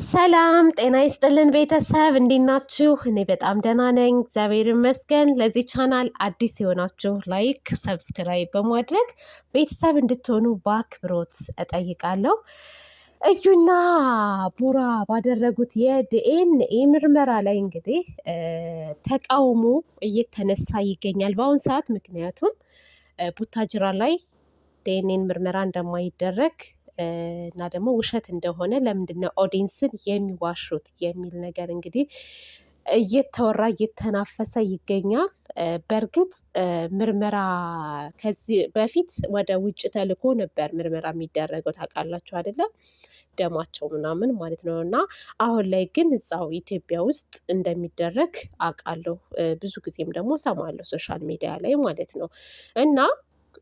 ሰላም ጤና ይስጥልን ቤተሰብ፣ እንዴት ናችሁ? እኔ በጣም ደህና ነኝ፣ እግዚአብሔር ይመስገን። ለዚህ ቻናል አዲስ የሆናችሁ like፣ subscribe በማድረግ ቤተሰብ እንድትሆኑ በአክብሮት እጠይቃለሁ። እዩና ቡራ ባደረጉት የዲኤንኤ ምርመራ ላይ እንግዲህ ተቃውሞ እየተነሳ ይገኛል በአሁን ሰዓት። ምክንያቱም ቡታጅራ ላይ ዲኤንኤን ምርመራ እንደማይደረግ እና ደግሞ ውሸት እንደሆነ፣ ለምንድን ነው ኦዲንስን የሚዋሹት የሚል ነገር እንግዲህ እየተወራ እየተናፈሰ ይገኛል። በእርግጥ ምርመራ ከዚህ በፊት ወደ ውጭ ተልኮ ነበር ምርመራ የሚደረገው፣ ታውቃላችሁ አይደለም? ደማቸው ምናምን ማለት ነው። እና አሁን ላይ ግን እዛው ኢትዮጵያ ውስጥ እንደሚደረግ አውቃለሁ። ብዙ ጊዜም ደግሞ ሰማለሁ social media ላይ ማለት ነው። እና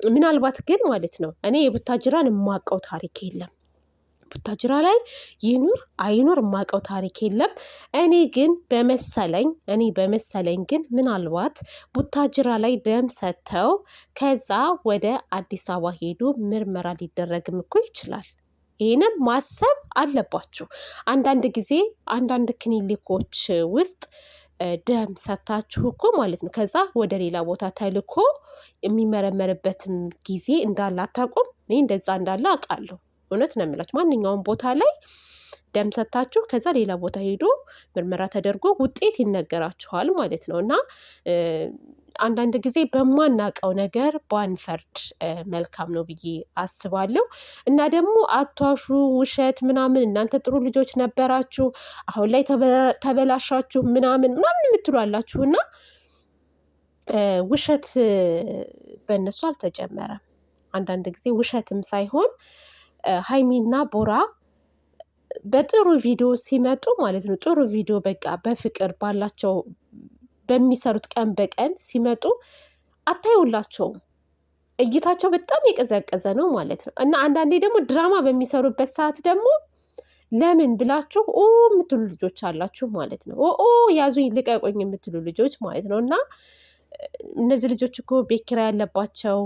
ምናልባት ግን ማለት ነው እኔ የቡታጅራን የማውቀው ታሪክ የለም። ቡታጅራ ላይ ይኑር አይኑር የማውቀው ታሪክ የለም። እኔ በመሰለኝ ግን ምናልባት ቡታጅራ ላይ ደም ሰጥተው ከዛ ወደ አዲስ አበባ ሄዶ ምርመራ ሊደረግም እኮ ይችላል። ይህንም ማሰብ አለባችሁ። አንዳንድ ጊዜ አንዳንድ ክሊኒኮች ውስጥ ደም ሰጥታችሁ እኮ ማለት ነው ከዛ ወደ ሌላ ቦታ ተልኮ የሚመረመርበትም ጊዜ እንዳለ አታውቁም? እኔ እንደዛ እንዳለ አውቃለሁ። እውነት ነው የምላችሁ፣ ማንኛውም ቦታ ላይ ደም ሰጥታችሁ ከዛ ሌላ ቦታ ሄዶ ምርመራ ተደርጎ ውጤት ይነገራችኋል ማለት ነው። እና አንዳንድ ጊዜ በማናውቀው ነገር ባንፈርድ መልካም ነው ብዬ አስባለሁ። እና ደግሞ አቷሹ ውሸት ምናምን፣ እናንተ ጥሩ ልጆች ነበራችሁ፣ አሁን ላይ ተበላሻችሁ ምናምን ምናምን የምትሉ አላችሁ፣ እና ውሸት በእነሱ አልተጨመረም። አንዳንድ ጊዜ ውሸትም ሳይሆን ሀይሚና ቦራ በጥሩ ቪዲዮ ሲመጡ ማለት ነው፣ ጥሩ ቪዲዮ በቃ በፍቅር ባላቸው በሚሰሩት ቀን በቀን ሲመጡ አታዩላቸውም። እይታቸው በጣም የቀዘቀዘ ነው ማለት ነው። እና አንዳንዴ ደግሞ ድራማ በሚሰሩበት ሰዓት ደግሞ ለምን ብላችሁ ኦ የምትሉ ልጆች አላችሁ ማለት ነው። ኦ ያዙኝ ልቀቁኝ የምትሉ ልጆች ማለት ነው። እና እነዚህ ልጆች እኮ ቤት ኪራይ ያለባቸው፣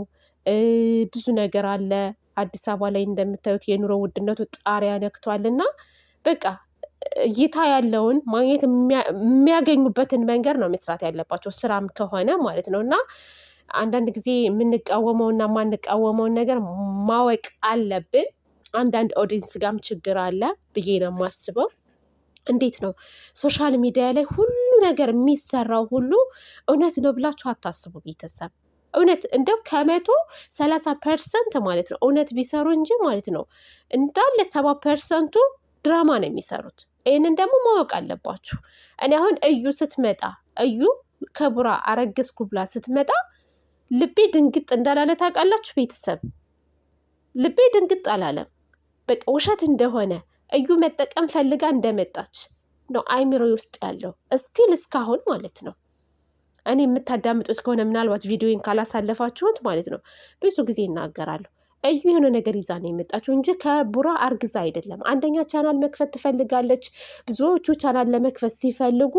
ብዙ ነገር አለ። አዲስ አበባ ላይ እንደምታዩት የኑሮ ውድነቱ ጣሪያ ነክቷል። እና በቃ እይታ ያለውን ማግኘት የሚያገኙበትን መንገድ ነው መስራት ያለባቸው፣ ስራም ከሆነ ማለት ነው። እና አንዳንድ ጊዜ የምንቃወመውና የማንቃወመውን ነገር ማወቅ አለብን። አንዳንድ audience ጋም ችግር አለ ብዬ ነው የማስበው። እንዴት ነው፣ social media ላይ ሁሉ ነገር የሚሰራው ሁሉ እውነት ነው ብላችሁ አታስቡ ቤተሰብ። እውነት እንደው ከ130% ማለት ነው እውነት ቢሰሩ እንጂ ማለት ነው፣ እንዳለ 70%ቱ ድራማ ነው የሚሰሩት። ይህንን ደግሞ ማወቅ አለባችሁ። እኔ አሁን እዩ ስትመጣ፣ እዩ ከቡራ አረገዝኩ ብላ ስትመጣ ልቤ ድንግጥ እንዳላለ ታውቃላችሁ ቤተሰብ። ልቤ ድንግጥ አላለም። በቃ ውሸት እንደሆነ፣ እዩ መጠቀም ፈልጋ እንደመጣች ነው አይምሮ ውስጥ ያለው still እስካሁን ማለት ነው። እኔ የምታዳምጡት ከሆነ፣ ምናልባት ቪዲዮን ካላሳለፋችሁት ማለት ነው፣ ብዙ ጊዜ እናገራለሁ። እዩ የሆነ ነገር ይዛ ነው የመጣችው እንጂ ከቡራ አርግዛ አይደለም። አንደኛ ቻናል መክፈት ትፈልጋለች። ብዙዎቹ ቻናል ለመክፈት ሲፈልጉ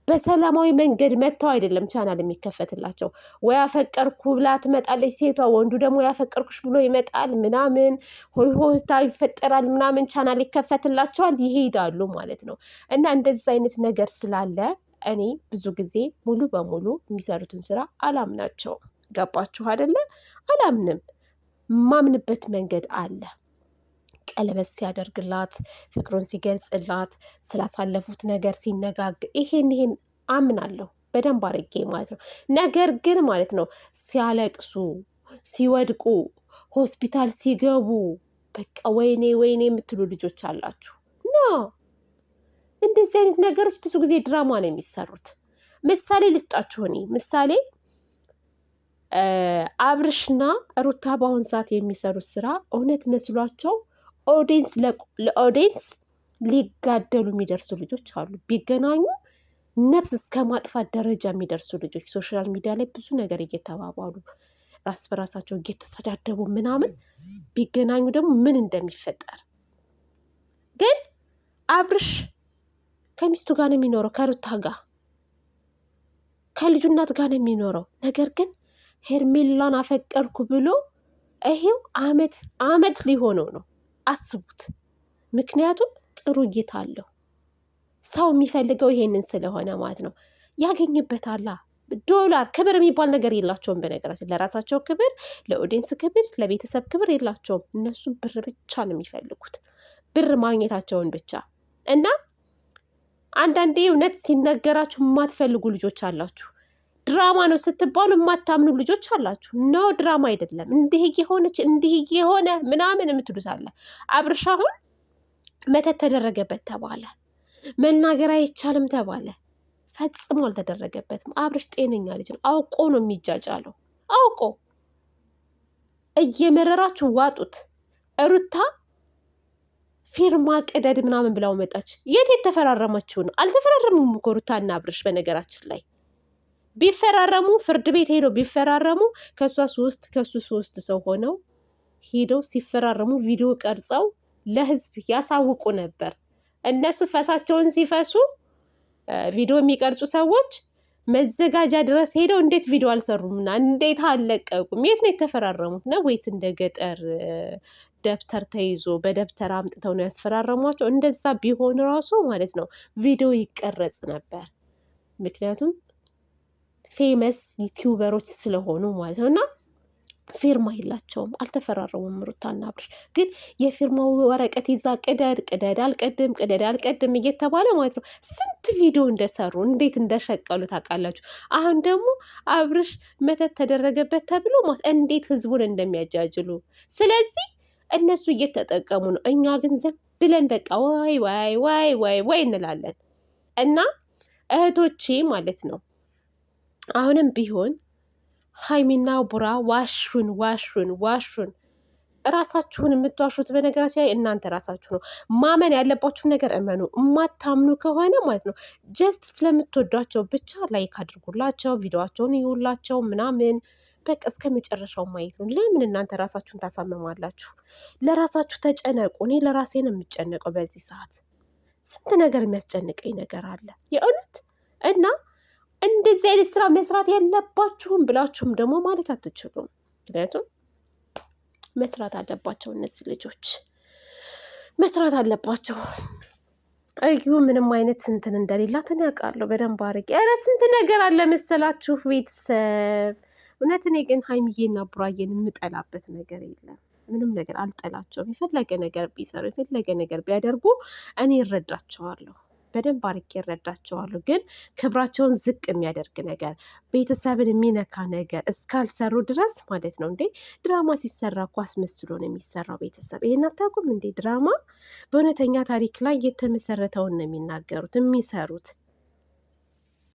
በሰላማዊ መንገድ መጥተው አይደለም ቻናል የሚከፈትላቸው። ወይ አፈቀርኩ ብላ ትመጣለች ሴቷ፣ ወንዱ ደግሞ ያፈቀርኩሽ ብሎ ይመጣል ምናምን፣ ሆይ ሆይታ ይፈጠራል ምናምን፣ ቻናል ይከፈትላቸዋል፣ ይሄዳሉ ማለት ነው። እና እንደዚህ አይነት ነገር ስላለ እኔ ብዙ ጊዜ ሙሉ በሙሉ የሚሰሩትን ስራ አላምናቸውም። ገባችሁ አይደለ? አላምንም። ማምንበት መንገድ አለ። ቀለበት ሲያደርግላት፣ ፍቅሩን ሲገልጽላት፣ ስላሳለፉት ነገር ሲነጋገር ይሄን ይሄን አምናለሁ በደንብ አድርጌ ማለት ነው። ነገር ግን ማለት ነው ሲያለቅሱ፣ ሲወድቁ፣ ሆስፒታል ሲገቡ በቃ ወይኔ ወይኔ የምትሉ ልጆች አላችሁ። No፣ እንደዚህ አይነት ነገሮች ብዙ ጊዜ ድራማ ነው የሚሰሩት። ምሳሌ ልስጣችሁ። እኔ ምሳሌ አብርሽና ሩታ በአሁን ሰዓት የሚሰሩት ስራ እውነት መስሏቸው audience ለ audience ሊጋደሉ የሚደርሱ ልጆች አሉ። ቢገናኙ ነፍስ እስከ ማጥፋት ደረጃ የሚደርሱ ልጆች፣ social media ላይ ብዙ ነገር እየተባባሉ፣ ራስ በራሳቸው እየተሰዳደቡ ምናምን፣ ቢገናኙ ደግሞ ምን እንደሚፈጠር። ግን አብርሽ ከሚስቱ ጋር ነው የሚኖረው፣ ከሩታ ጋር፣ ከልጁ እናት ጋር ነው የሚኖረው። ነገር ግን ሄርሜላን አፈቀርኩ ብሎ ይሄው አመት አመት ሊሆነው ነው። አስቡት። ምክንያቱም ጥሩ እይታ አለው። ሰው የሚፈልገው ይሄንን ስለሆነ ማለት ነው። ያገኝበታላ። ዶላር ክብር የሚባል ነገር የላቸውም። በነገራችን ለራሳቸው ክብር፣ ለ audience ክብር፣ ለቤተሰብ ክብር የላቸውም። እነሱ ብር ብቻ ነው የሚፈልጉት፣ ብር ማግኘታቸውን ብቻ እና አንዳንዴ እውነት ሲነገራችሁ የማትፈልጉ ልጆች አላችሁ። ድራማ ነው ስትባሉ የማታምኑ ልጆች አላችሁ። No ድራማ አይደለም፣ እንዲህ እየሆነች እንዲህ እየሆነ ምናምን የምትሉት አለ። አብርሽ አሁን መተት ተደረገበት ተባለ፣ መናገር አይቻልም ተባለ። ፈጽሞ አልተደረገበትም። አብርሽ ጤነኛ ልጅ ነው። አውቆ ነው የሚጃጃለው። አውቆ እየመረራችሁ ዋጡት። ሩታ ፊርማ ቅደድ ምናምን ብላው መጣች። የት የተፈራረመችው ነው? አልተፈራረሙም እኮ ሩታና አብርሽ። በነገራችን ላይ ቢፈራረሙ ፍርድ ቤት ሄደው ቢፈራረሙ ከእሷ ሶስት ከእሱ ሶስት ሰው ሆነው ሄደው ሲፈራረሙ ቪዲዮ ቀርጸው ለህዝብ ያሳውቁ ነበር። እነሱ ፈሳቸውን ሲፈሱ ቪዲዮ የሚቀርጹ ሰዎች መዘጋጃ ድረስ ሄደው እንዴት ቪዲዮ አልሰሩምና እንዴት አልለቀቁም? የት ነው የተፈራረሙት? ነው ወይስ እንደ ገጠር ደብተር ተይዞ በደብተር አምጥተው ነው ያስፈራረሟቸው? እንደዛ ቢሆን ራሱ ማለት ነው ቪዲዮ ይቀረጽ ነበር። ምክንያቱም famous YouTuber ኦች ስለሆኑ ማለት ነው እና ፊርማ የላቸውም፣ አልተፈራረሙም። ሩታና አብርሽ ግን የፊርማው ወረቀት ይዛ ቅደድ ቅደድ አልቀድም ቅደድ አልቀድም እየተባለ ማለት ነው ስንት ቪዲዮ እንደሰሩ እንዴት እንደሸቀሉ ታውቃላችሁ። አሁን ደግሞ አብርሽ መተት ተደረገበት ተብሎ ማለት እንዴት ህዝቡን እንደሚያጃጅሉ። ስለዚህ እነሱ እየተጠቀሙ ነው፣ እኛ ግን ዝም ብለን በቃ ወይ ወይ ወይ ወይ ወይ እንላለን። እና እህቶቼ ማለት ነው አሁንም ቢሆን ሀይሚና ቡራ ዋሹን ዋሹን ዋሹን። ራሳችሁን የምትዋሹት በነገራችን ላይ እናንተ ራሳችሁ ነው። ማመን ያለባችሁን ነገር እመኑ። የማታምኑ ከሆነ ማለት ነው just ስለምትወዷቸው ብቻ like አድርጉላቸው፣ ቪዲዮቸውን ይዩላቸው ምናምን በቃ እስከ መጨረሻው ማየት ነው። ለምን እናንተ ራሳችሁን ታሳምማላችሁ? ለራሳችሁ ተጨነቁ። እኔ ለራሴ ነው የምጨነቀው በዚህ ሰዓት። ስንት ነገር የሚያስጨንቀኝ ነገር አለ የእውነት እና እንደዚህ አይነት ስራ መስራት የለባችሁም ብላችሁም ደግሞ ማለት አትችሉም። ምክንያቱም መስራት አለባቸው እነዚህ ልጆች መስራት አለባቸው። እዩ ምንም አይነት እንትን እንደሌላት እኔ አውቃለሁ በደንብ አድርጌ። ኧረ ስንት ነገር አለ መሰላችሁ ቤተሰብ። እውነት እኔ ግን ሀይሚዬና ቡራዬን የምጠላበት ነገር የለም። ምንም ነገር አልጠላቸውም። የፈለገ ነገር ቢሰሩ የፈለገ ነገር ቢያደርጉ እኔ እረዳቸዋለሁ። በደንብ አድርጌ እረዳቸዋለሁ። ግን ክብራቸውን ዝቅ የሚያደርግ ነገር፣ ቤተሰብን የሚነካ ነገር እስካልሰሩ ድረስ ማለት ነው። እንዴ ድራማ ሲሰራ እኮ አስመስሎ ነው የሚሰራው። ቤተሰብ ይሄን አታውቁም እንዴ? ድራማ በእውነተኛ ታሪክ ላይ የተመሰረተውን ነው የሚናገሩት የሚሰሩት።